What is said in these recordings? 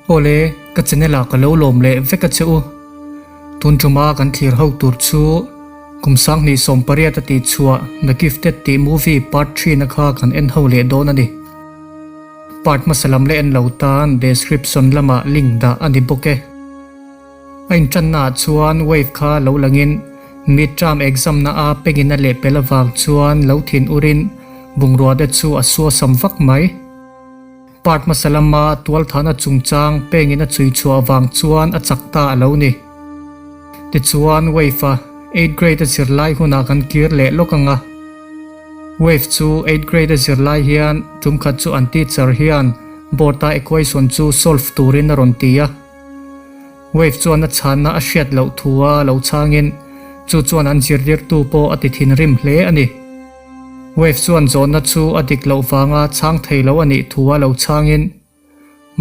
Awle, ka channel ah ka lo lawm leh vek a che u. Tun tuma kan thlir ho tur chu kum 2018 a tih chhuah The Gifted tih movie part 3 na kha kan en ho leh dawn a ni. Part hmasa lam leh en lo tan description lamah link dah a ni bawk e. A inṭanna ah chuan wave kha lo langin mid-term exam na a pengin a lehpel avang chuan lo thin urin bungrua te chu a suasam vak mai. Part hmasa lama tualthahna chungchang pengin a chhui chhuah avang chuan a chak ta a lo ni. Tichuan wave a eighth grade a zirlai hunah kan kir leh lawk ang a. Wave chu eighth grade a zirlai hian tum khat chu an teacher hian board a equation chu solve turin a rawn ti a. Wave chuan a chhanna a hriat loh thu a lo chhangin chu chuan an zirtirtu pawh a ti thinrim hle a ni. Wave chuan zawhna chu a dik loh vanga chhang thei lo a nih thu a lo chhangin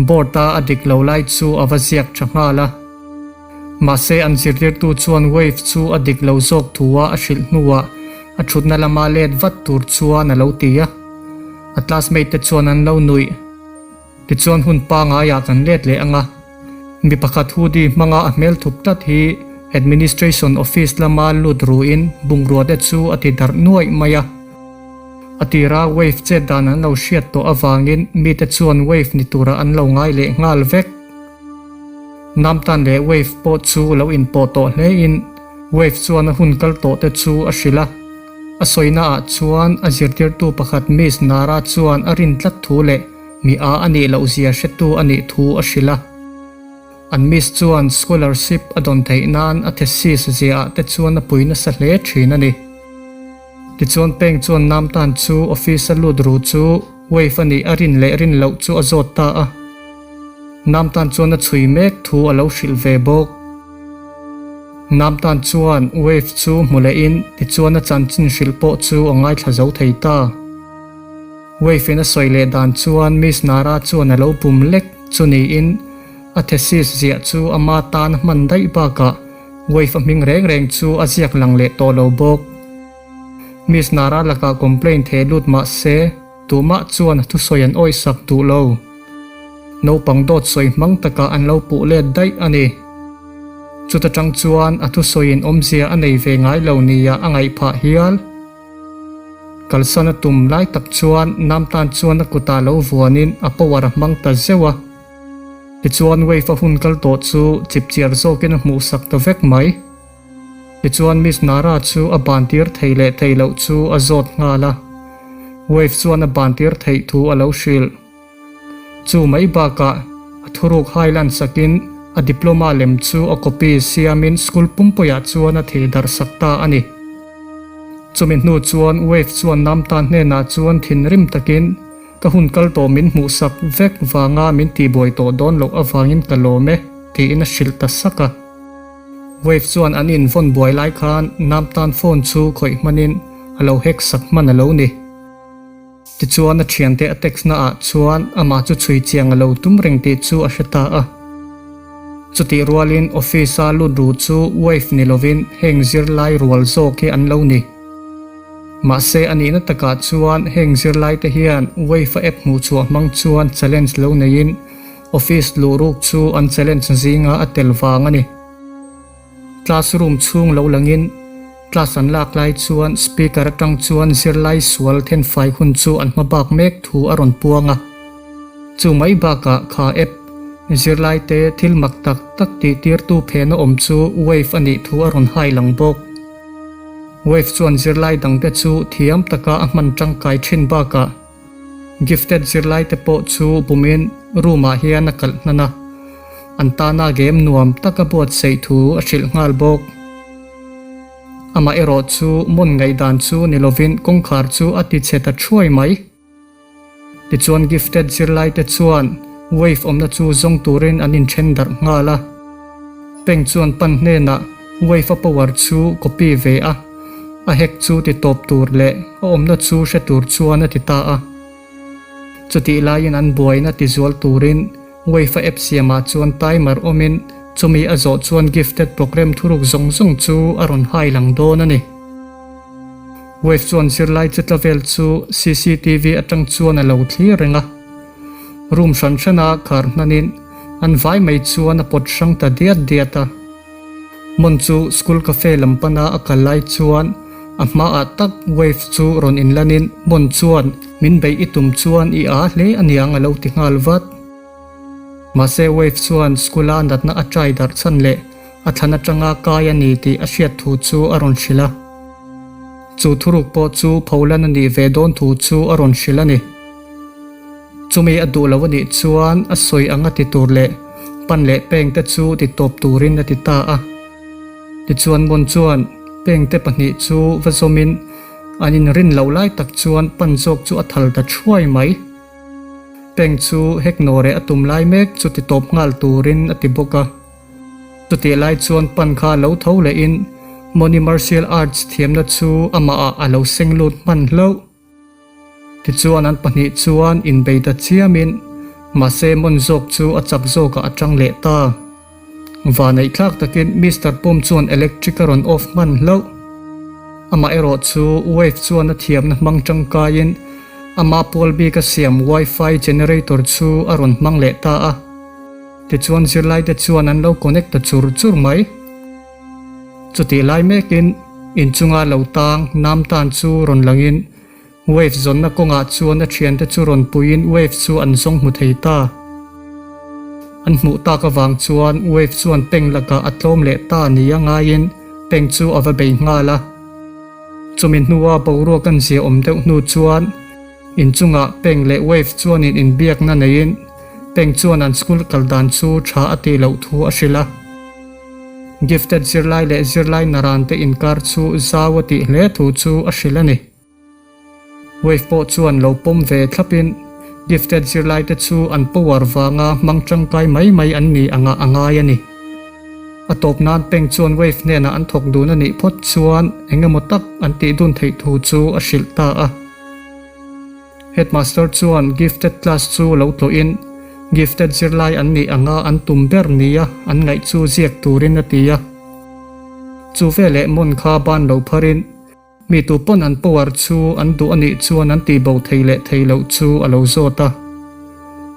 board a a dik lo lai chu a va ziak tha nghal a. Mahse an zirtirtu chuan Wave chu a dik lo zawk thu a a hrilh hnuah a thutna lama let vat tur chuan a lo ti a. A classmate te chuan an lo nuih. Tichuan hun pangaiah kan let leh ang a, mi pakhat hoodie hmanga a hmel thup tlat hi Administration Office lama lut ruin bungrua te chu a ti darh nuaih mai a. A tira wave chet dan an lo hriat tawh avangin mite chuan wave ni turah an lo ngai leh nghal vek. Namtan leh wave pawh chu lo inpawh tawh hlein wave chuan a hun kal tawh te chu a hrilh a. A sawina ah chuan a zirtirtu pakhat Miss Nara chuan a rin tlat thu leh mi a a nih loh zia hretu a nih thu a hrilh a. An Miss chuan scholarship a dawn theih nan a thesis zia ah te chuan a pui nasa hle thin a ni. Tichuan Peng chuan Namtan chu office a lut ru chu wave a nih a rin leh rin loh chu a zawt ta a. Namtan chuan a chhui mek thu a lo hrilh ve bawk. Namtan chuan wave chu hmu lehin tichuan a chanchin hrilh pawh chu a ngaithla zo thei ta. Wave in a sawi leh dan chuan Miss Nara chuan a lo bum lek chu niin a thesis ziah chu ama tan a hman daih bakah wave a hming reng reng chu a ziak lang leh tawh lo bawk. Miss Nara lakah complaint theh lut mah se Tumah chuan a thusawi an awihsak duh lo. Naupang dawt sawi hmang takah an lo puh let daih a ni. Chuta tang chuan a thusawiin awmzia a nei ve ngai lo nia a ngaih phah hial. Kalsan a tum lai tak chuan Namtan chuan a kutah lo vuanin a power a hmang ta zeuh a. Tichuan wave a hun kal tawh chu chipchiar zawkin a hmuhsak ta vek mai. Tichuan Miss Nara chu a bantir thei leh thei loh chu a zawt nghal a, Wave chuan a bantir theih thu a lo hrilh. Chu mai bakah a thuruk hai lan sakin a diploma lem chu a copy siamin school pumpuiah chuan a thei darh sak ta a ni. Chumi hnu chuan Wave chuan Namta hnenah chuan thinrim takin ka hun kal tawh min hmuhsak vek vanga min tihbuai tawh dawn loh avangin ka lawm e tiin a hrilh ta sak a. Wave chuan an in vawn buai lai khan Namtan phone chu khawih hmanin a lo hack sak hman a lo ni. Tichuan a thiante a text na ah chuan amah chu chhui chiang a lo tum reng tih chu a hre ta a. Chutih rualin office a lut ru chu Wave ni lovin heng zirlai rual zawk hi an lo ni. Mahse a nihna takah chuan heng zirlai te hian Wave a app hmuh chhuah hmang chuan challenge lo neiin Office luh ruk chu an challenge zinga a tel vang a ni. Classroom chhung lo langin class an lak lai chuan speaker atang chuan zirlai sual thenfai hun chu an hma bak mek thu a rawn puang a. Chu mai bakah kha app zirlai te thil mak tak tak tih tirtu phena awm chu Wave a nih thu a rawn hai lang bawk. Wave chuan zirlai dangte chu thiam taka a hman tangkai thin bakah Gifted zirlai te pawh chu bumin room ah hian a kalh hnan a, an tana game nuam tak a buatsaih thu a hrilh nghal bawk. Amah erawh chu mawn ngaihdan chu ni lovin kawngkhar chu a ti chhe ta thuai mai. Tichuan gifted zirlai te chuan wave awmna chu zawng turin an inthen darh nghal a. Peng chuan pan hnenah wave a power chu copy ve a. A hek chu ti tawp tur leh a awmna chu hre tur chuan a ti ta a. Chutih laiin an buaina ti zual turin Wave-a app siamah chuan timer awmin chumi a zawh chuan gifted program thuruk zawng zawng chu a rawn hai lang dawn a ni. Wave chuan zirlai che tla vel chu cctv atang chuan a lo thlir reng a. Room hran hrana khar hnanin. An vai mai chuan a pawt hrang ta diat diat a. Mon chu school cafe lam pana a kal lai chuan a hmaah tak Wave chu rawn inlanin Mon chuan min beih i tum chuan i aa hle aniang a lo ti nghal vat. Mahse Wave chuan school a natna a try darh chhan leh a thlan atanga kai a ni tih a hriat thu chu a rawn hrilh a. Chu thuruk pawh chu pholan a nih ve dawn thu chu a rawn hrilh a ni. Chumi a duh lo a nih chuan a sawi anga ti tur leh pan leh peng te chu ti tawp turin a ti ta a. Tichuan Mon chuan peng te pahnih chu va zawmin an inrin loh lai tak chuan pan zawk chu a thal ta thuai mai. Peng chu hek nawreh a tum lai mek chu ti tawp nghal turin a ti bawk a. Chutih lai chuan pan kha lo tho lehin Moni Martial Arts thiamna chu amahah a lo seng lut hman hlauh. Tichuan an pahnih chuan inbei ta chiamin mahse Mon zawk chu a chak zawkah a tang leh ta. Vaneih thlak takin Mister Pum chuan electric a rawn off hman hlauh. Amah erawh chu Wave chuan a thiamna hmang tangkaiin ama pawl bik a siam Wi-Fi generator chu a rawn hmang leh ta a. Tichuan zirlaite chuan an lo connect ta chur chur mai. Chutih lai mekin inchunga lo tang nam tan chu rawn langin Wave zawnna kawngah chuan a thiante chu rawn puiin Wave chu an zawng hmu thei ta. An hmuh tak avang chuan Wave chuan Peng lakah a tlawm leh ta nia ngaiin Peng chu a va bei nghal a. Chumi hnua boruak an zia awm deuh hnu chuan inchungah Peng leh Wave chuanin inbiakna neiin Peng chuan an school kal dan chu tha a tih loh thu a hrilh a. Gifted zirlai leh zirlai naran te inkar chu zau a tih hle thu chu a hrilh a ni. Wave pawh chuan lo pawm ve thlapin gifted zirlai te chu an power vanga hmang tangkai mai mai an ni anga a ngai a ni. A tawp nan Peng chuan Wave hnenah an thawk dun a nih phawt chuan eng emaw tak an tih dun theih thu chu a hrilh ta a. Headmaster chuan gifted class chu lo tlawhin gifted zirlai an nih anga an tum ber nia an ngaih chu ziak turin a ti a. Chu veleh Mon kha ban lo pharin mi tu pawn an power chu an duh a nih chuan an tihbo thei leh thei loh chu a lo zawt a.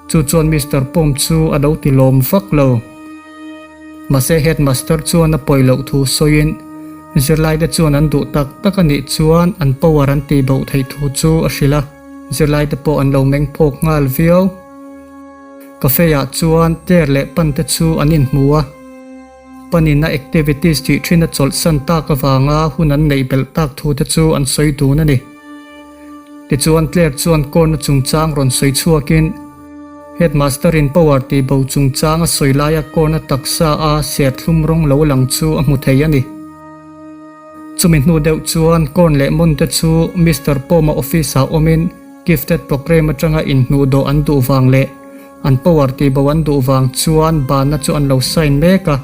Chu chuan Mister Pawm chu a lo ti lawm vak lo. Mahse headmaster chuan a pawi loh thu sawiin zirlaite chuan an duh tak tak a nih chuan an power an tih boh theih thu chu a hrilh a, zirlaite pawh an lo meng phawk nghal viau. Cafe ah chuan Claire leh Pan te chu an inhmu a, Pan in a activities tih thin a chawlhsan tak avanga hun an neih belh tak thu te chu an sawi dun a ni. Tichuan Claire chuan corn-a chungchang rawn sawi chhuakin, Headmaster-in power tih bo chungchang a sawi laia corn-a taksa a serthlum rawng lo lang chu a hmu thei a ni. Chumi hnu deuh chuan corn leh Mon te chu Mister Pawma office-ah awmin gifted programme atanga inhnuh dawh an duh vang leh an power tih bo an duh vang chuan banna chu an lo sign mek a.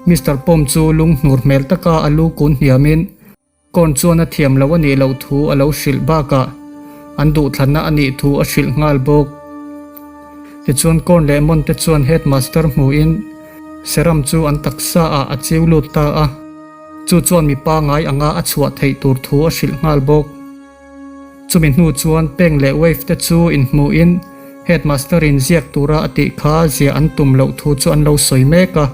Mister Pawm chu lunghnur hmel taka a lu kun hniamin, Kawn chuan a thiam loh a nih loh thu a lo hrilh bakah an duhthlanna a nih thu a hrilh nghal bawk. Tichuan Kawn leh Mon te chuan headmaster hmuhin Seram chu an taksa ah a chiu lut ta a, chu chuan mi pangai anga a chhuah theih tur thu a hrilh nghal bawk. Chumi hnu chuan Peng leh Wave te chu inhmuhin headmaster in ziak tura a tih kha ziah an tum loh thu chu an lo sawi mek a.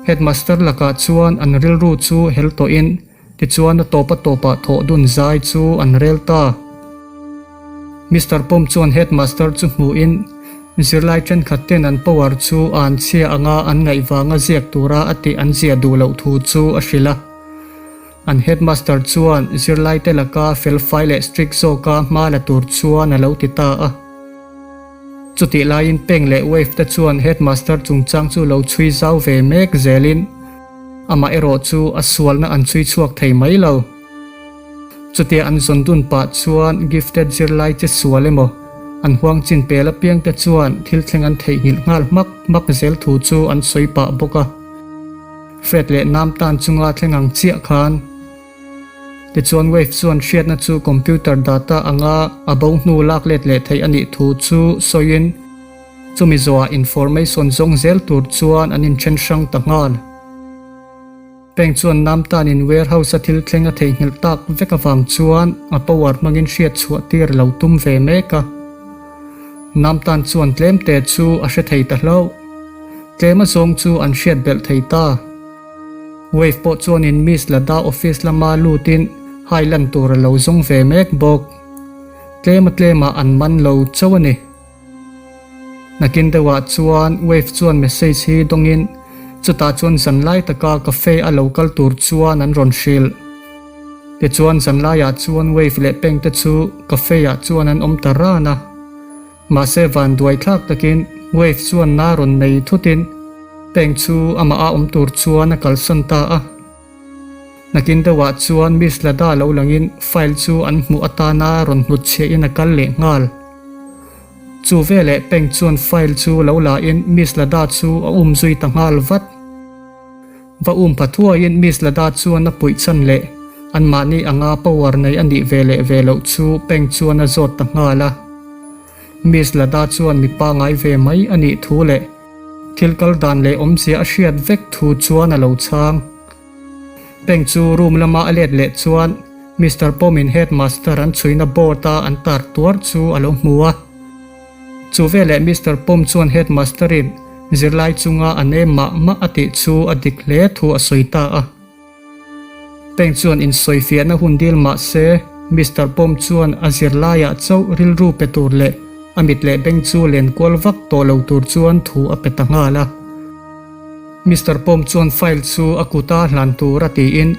Headmaster lakah chuan an rilru chu hel tawhin tichuan a tawp a tawpah thawh dun zai chu an rel ta. Mister Pawm chuan headmaster chu hmuhin zirlai thenkhat ten an power chu a an chhia anga an ngaih vanga ziak tura a tih an ziah duh loh thu chu a hrilh a. An headmaster chuan zirlaite laka felfai leh strict zawka hma la tur chuan a lo ti ta a. Chutih laiin Peng leh Wave te chuan headmaster chungchang chu lo chhui zau ve mek zelin amah erawh chu a sualna an chhui chhuak thei mai lo. Chutia an zawn dun pah chuan gifted zirlai che sual emaw an huang chin pel apiang te chuan thil thleng an theihnghilh nghal hmak hmak zel thu chu an sawi pah bawk a. Fred leh Nam tan chunga thleng ang chiah khan. Tichuan Wave chuan hriatna chu computer data anga a bo hnu lak let leh theih a nih thu chu sawiin chumi zawhah information zawng zel tur chuan an inthen hrang ta nghal. Peng chuan Nam tanin warehouse a thil thleng a theihnghilh tak vek avang chuan a power hmangin hriat chhuah tir a lo tum ve mek a. Namtan chuan tlemte chu a hre thei ta hlauh. Tlem azawng chu an hriat belh thei ta. Wave pawh chuanin Miss Lada office lama lutin hai lan tur a lo zawng ve mek bawk. Tlema tlemah an man lo chauh a ni. Nakin deuhah chuan Wave chuan message hi dawngin chutah chuan zanlai taka cafe a lo kal tur chuan an rawn hrilh. Tichuan zanlaiah chuan Wave leh Peng te chu cafe ah chuan an awm ta ran a. Mahse vanduai thlak takin Wave chuan na rawn nei thutin Peng chu amah a awm tur chuan a kalsan ta a. Nakin deuhah chuan Miss Lada lo langin file chu an hmuh atana rawn hnutchhiahin a kal leh nghal. Chu veleh Peng chuan file chu lo lain Miss Lada chu a um zui ta nghal vat. Va um pha thuaiin Miss Lada chuan a puih chhan leh anmahni anga power nei a nih ve leh ve loh chu Peng chuan a zawt ta nghal a. Miss Lada chuan mi pangai ve mai a nih thu leh thil kal dan leh awmzia a hriat vek thu chuan a lo chhang. Peng chu room lama a let leh chuan Mister Pawmin headmaster an chhuina board a an tar tuar chu a lo hmu a. Chu veleh Mister Pawm chuan headmaster in zirlai chunga a nem mah mah a tih chu a dik hle thu a sawi ta a. Peng chuan insawifiahna hun dil mah se, Mister Pawm chuan a zirlaiah chauh rilru pe tur leh a mit leh beng chu len kual vak tawh lo tur chuan thu a pe ta nghal a. Mister Pawm chuan file chu a kuta hlan tur a tiin,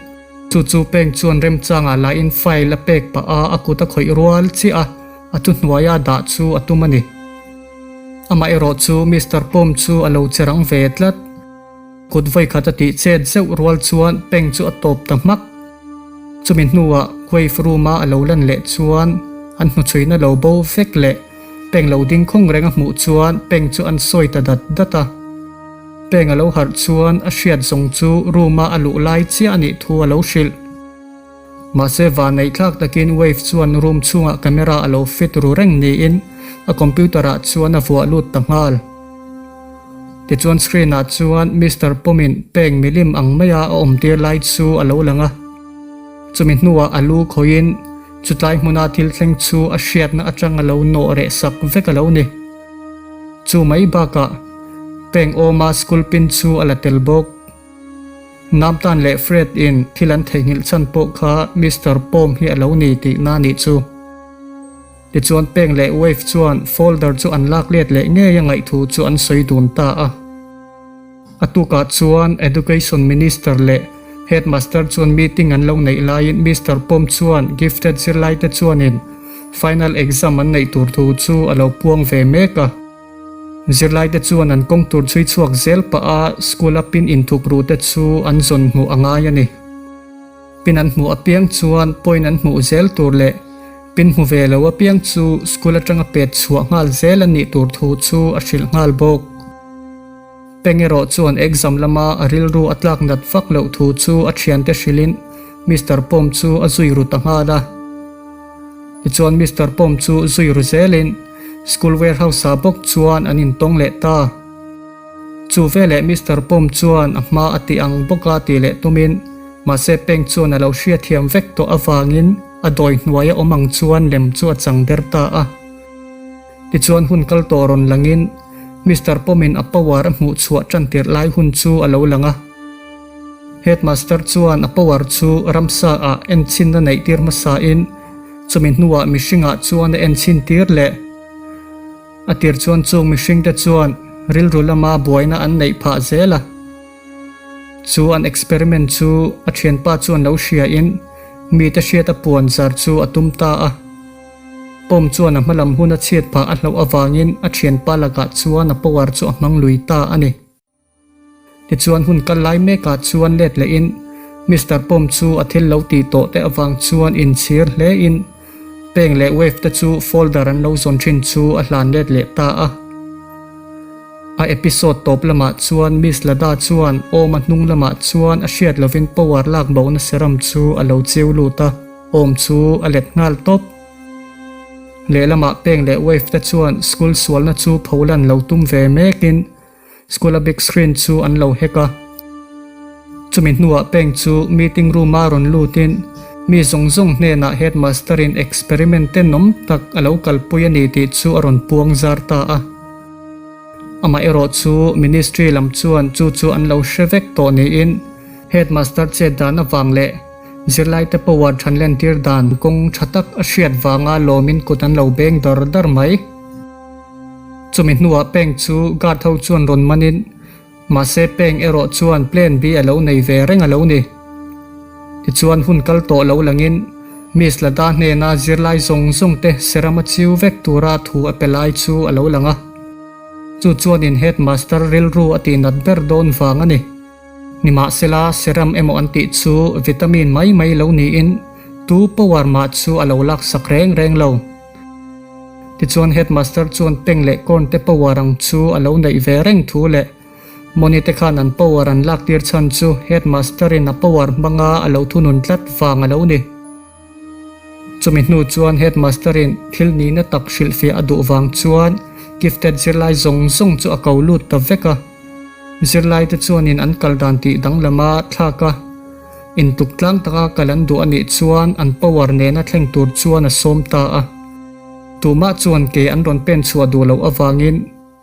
chu chu Peng chuan remchangah lahin file a pek pah a, a kut a khawih rual chiah a, a thuhnuaia dah chu a tum a ni. Amaherawh chu Mister Pawm chu a lo che rang ve tlat. Kut vawikhat a tih chet zeuh rual chuan peng chu a tawp ta hmak. Chumi hnuah Quaif room-a a lo lan leh chuan an hnuchhuina lo bo vek leh peng lo ding khawng reng a hmuh chuan peng chu an sawi ta dat dat a. Peng a lo harh chuan a hriat zawng chu room-a a luh lai chiah a nih thu a lo hrilh. Mahse vanneih thlak takin Wave chuan room chhungah camera a lo fit ru reng niin a computer ah chuan a vuah lut ta nghal. Tichuan screen ah chuan Mister Pawmin peng milim ang maia a awm tir lai chu a lo lang a. Chumi hnuah a lu khawiin chutlai hmuna thil thleng chu a hriatna atang a lo nawh reh sak vek a lo ni. Chu mai bakah peng awma school pin chu a la tel bawk. Namtan leh Fred in thil an theihnghilh chhan pawh kha Mister Pawm hi a lo ni tihna nih chu. Tichuan Peng leh Wave chuan folder chu an lak let leh ngei a ngaihthu chu an sawi dun ta a. A tukah chuan Education Minister leh Headmaster chuan meeting an lo neih laiin Mister Pawm chuan gifted zirlaite chuanin final exam an neih tur thu chu a lo puang ve mek a. Zirlaite chuan an kawng tur chhui chhuak zel pah a school a pin inthup ru te chu an zawn hmuh a ngai a ni. Pin an hmuh apiang chuan point an hmuh zel tur leh pin hmu ve lo apiang chu school atanga pet chhuah nghal zel a nih tur thu chu a hrilh nghal bawk. Peng erawh chuan exam lama a rilru a tlak nat vak loh thu chu a thiante hrilhin Mister Pawm chu a zui ru ta nghal a. Tichuan Mister Pawm chu zui ru zelin School warehouse ah bawk chuan an intawng leh ta. Chu veleh Mister Pawm chuan a hma a tih ang bawka tih leh tumin mahse Peng chuan a lo hriathiam vek tawh avangin a dawi hnuaia awm ang chuan lem chu a chang der ta a. Tichuan hun kal tawh rawn langin Mister Pawmin a power a hmuh chhuah tan tirh lai hun chu a lo lang a. Headmaster chuan a power chu ramsa ah enchhinna neih tir hmasain chumi hnuah mihringah chuan a enchhin tir leh. A tir chuan chung mihringte chuan rilru lama buaina an neih phah zel a. Chu an experiment chu a thianpa chuan lo hriain mite hriat a puan zar chu a tum ta a. Pawm chuan a hmalam hun a chhiat phah a hlauh avangin a thianpa lakah chuan a power chu a hmang lui ta a ni. Tichuan hun kal lai mekah chuan let lehin Mister Pawm chu a thil lo tih tawh te avang chuan inchhir hlein Peng leh Wave te chu folder an lo zawn thin chu a hlan let leh ta a. A episode tawp lamah chuan Miss Lada chuan Awm a hnung lamah chuan a hriat lovin power lak bohna serum chu a lo chiu lut a. Awm chu a let nghal tawp. Lehlamah Peng leh Wave te chuan school sualna chu pholan lo tum ve mekin school a big screen chu an lo hack a. Chumi hnuah Peng chu meeting room a rawn lutin. Mi zawng zawng hnenah headmaster-in experiment tenawm tak a lo kalpui a ni tih chu a rawn puang zar ta a. Amaherawh chu ministry lam chuan chu chu an lo hre vek tawh niin headmaster chet dan avang leh zirlaite power thanlentir dan kawng tha tak a hriat vanga lawmin kut an lo beng dar dar mai. Chumi hnuah peng chu guard ho chuan rawn manin Mahse peng erawh chuan plan B a lo nei ve reng a lo ni. Tichuan hun kal tawh lo langin Miss Lada hnena zirlai zawng zawng te seram a chiu vek tura thu a pe lai chu a lo lang a. Chu chuanin headmaster rilru a tihnat ber dawn vang a ni. Nimahsela seram emaw an tih chu vitamin mai mai lo niin tu power mah chu a lo laksak reng reng lo. Tichuan headmaster chuan peng leh corn te power ang chu a lo neih ve reng thu leh Moni te khan an power an lak tir chhan chu headmaster in a power hmanga a lo thunun tlat vang a lo ni. Chumi hnu chuan headmaster in thil nihna tak hrilhfiah a duh vang chuan gifted zirlai zawng zawng chu a ko lut ta vek a. Zirlai te chuanin an kal dan tih danglam a thlak a. Intuk tlang taka kal an duh a nih chuan an power nena thleng tur chuan a sawm ta a. Tumah chuan ke an rawn pen chhuah duh loh avangin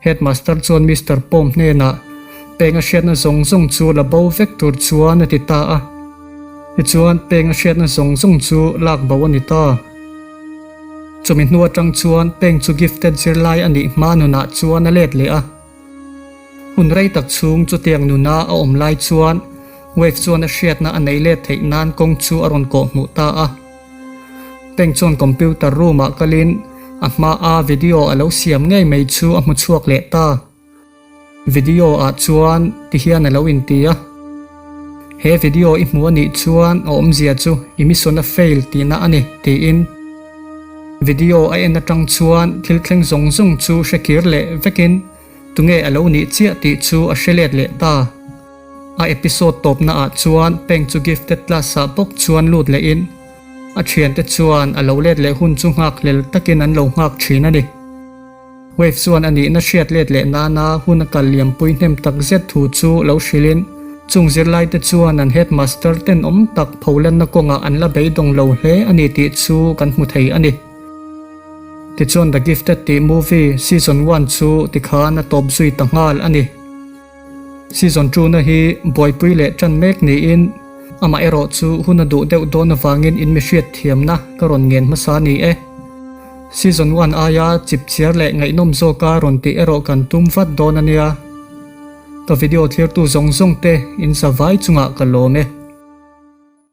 headmaster chuan Mister Pawm hnenah peng a hriatna zawng zawng chu la bo vek tur chuan a ti ta a. Tichuan peng a hriatna zawng zawng chu lak bo a ni ta. Chumi hnu atang chuan peng chu gifted zirlai a nih hma nunah chuan a let leh a. Hun rei tak chhung chutiang nuna a awm lai chuan Wave chuan a hriatna a nei let theih nan kawng chu a rawn kawh hmuh ta a. Peng chuan computer room ah kalin a hma a video a lo siam ngei mai chu a hmu chhuak leh ta. Video ah chuan ti hian a lo inti a. He video i hmu a nih chuan a awmzia chu i mission a fail tihna a ni tiin video a en atang chuan thil thleng zawng zawng chu hre kir leh vekin tunge a lo nih chiah tih chu a hre let leh ta. A episode tawpna ah chuan Peng chu gifted class ah bawk chuan lut lehin a thiante chuan a lo let leh hun chu nghakhlel takin an lo nghak thin a ni. Wave chuan a nihna hriat let leh nana hun a kal liampui hnem tak zet thu chu lo hrilhin chung zirlaite chuan an headmaster tenawm tak pholanna kawngah an la beidawng lo hle a ni tih chu kan hmu thei a ni. Tichuan The Gifted tih movie season one chu tikhan a tawp zui ta nghal a ni. Season two-na hi buaipui leh tan mek niin amah erawh chu hun a duh deuh dawn avangin in mi hriat thiamna ka rawn ngen hmasa a ni e. Season one aia chip chiar leh ngaihnawm zawka rawn tih erawh kan tum vat dawn a nia. Ka video thlirtu zawng zawng te in za vai chungah ka lawm e.